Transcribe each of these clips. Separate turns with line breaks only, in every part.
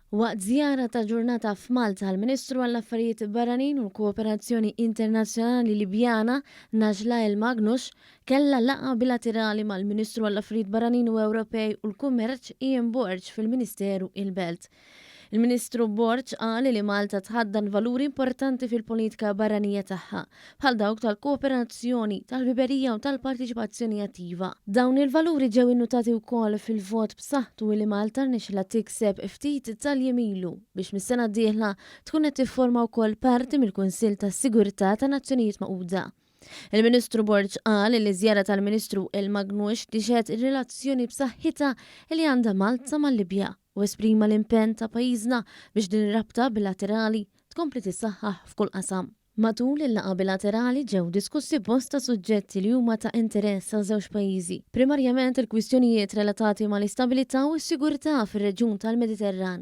Waqt żjara ta' ġurnata f'Malta, l-Ministru għall-Affarijiet Barranin u l-Kooperazzjoni Internazzjonali Libjana, Najla El Magnus, kellha laqgħa bilaterali mal-Ministru għall-Affarijiet Barranin u Ewropej u l-Kummerċ Ian Borg fil-Ministeru il-Belt. Il-Ministru Borg qal li Malta tħaddan valuri importanti fil-politika barranija tagħha, bħal dawk tal-kooperazzjoni, tal-ħbiberija u tal-parteċipazzjoni attiva. Dawn il-valuri ġew innutati wkoll fil-vot b'saħħtu li Malta rnexxilha tikseb ftit tal-jiem ilu biex mis-sena d-dieħla tkun qed tifforma wkoll parti mill-Kunsill tas-Sigurtà tan-Nazzjonijiet Magħquda. Il-Ministru Borg qal li ż-żjara tal-Ministru El Magnux tixhed ir-relazzjoni b'saħħitha li għandha Malta mal-Libja u esprima l-impenn ta' pajjiżna biex din ir-rabta bilaterali tkompli tissaħħaħ f'kull qasam. Matul il-laqgħa bilaterali ġew diskussi bosta suġġetti li huma ta' interess għaż-żewġ pajjiżi, primarjament il-kwistjonijiet relatati mal-istabilità u s-sigurtà fir-reġjun tal-Mediterran.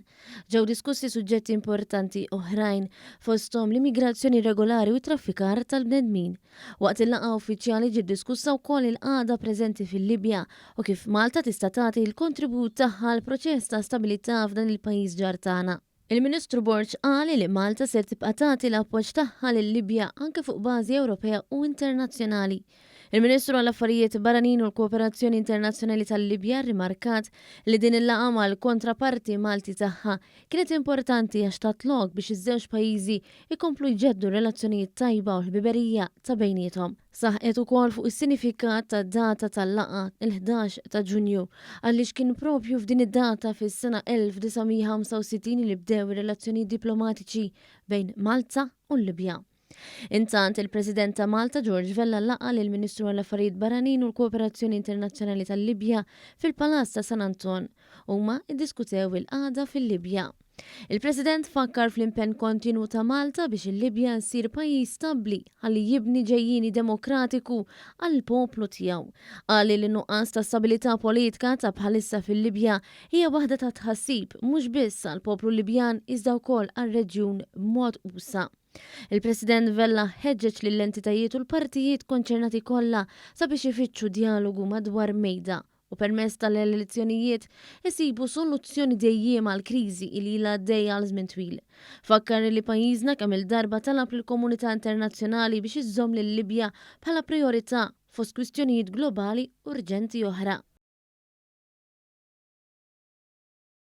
Ġew diskussi suġġetti importanti oħrajn, fosthom l-immigrazzjoni irregolari u t-traffikar tal-bnedmin. Waqt il-laqgħa uffiċjali ġiet diskussa wkoll il-qagħda preżenti fil-Libja u kif Malta tista' tagħti l-kontribut tagħha għall-proċess ta' stabilità f'dan il-pajjiż ġar tagħna. Il-Ministru Borg qal li Malta ser tibqa' tagħti l-appoġġ tagħha lil-Libja anke fuq bażi Ewropea u internazzjonali. Il-Ministru għall-Affarijiet Barranin u l-Kooperazzjoni Internazzjonali tal-Libja rrimarkat li din il-laqgħa mal-kontraparti Malti tagħha kienet importanti għax tat lok biex iż-żewġ pajjiżi jkomplu jġeddu r-relazzjonijiet tajba u l-ħbiberija ta' bejniethom. Saħqet ukoll fuq is-sinifikat tad-data tal-laqgħa, il-11 ta' Ġunju, għaliex kien proprju f'din id-data fis-sena 1965 li bdew ir-relazzjonijiet diplomatiċi bejn Malta u l-Libja. Intant, il-President ta' Malta George Vella laqa' lill-Ministru għall-Affarijiet Barranin u l-Kooperazzjoni Internazzjonali tal-Libja fil-Palazz ta' San Anton. Huma ddiskutew il-qagħda fil-Libja. Il-President fakkar fl-impenn kontinwu ta' Malta biex il-Libja ssir pajjiż stabbli ħalli jibni ġejjieni demokratiku għall-poplu tiegħu. Qal li n-nuqqas ta' stabilità politika ta' bħalissa fil-Libja hija waħda ta' tħassib mhux biss għall-poplu Libjan iżda wkoll għar-reġjun b'mod usa'. Il-President Vella ħeġġeġ lill-entitajiet u l-partijiet konċernati kollha sabiex ifittxu djalogu madwar mejda u permezz tal-elezzjonijiet isibu soluzzjoni dejjiema għall-kriżi li ilha għaddejja għal żmien twil. Fakkar li pajjiżna kemm-il darba talab lill-komunità internazzjonali biex iżżomm lil-Libja bħala prijorità fost kwistjonijiet globali urġenti oħra.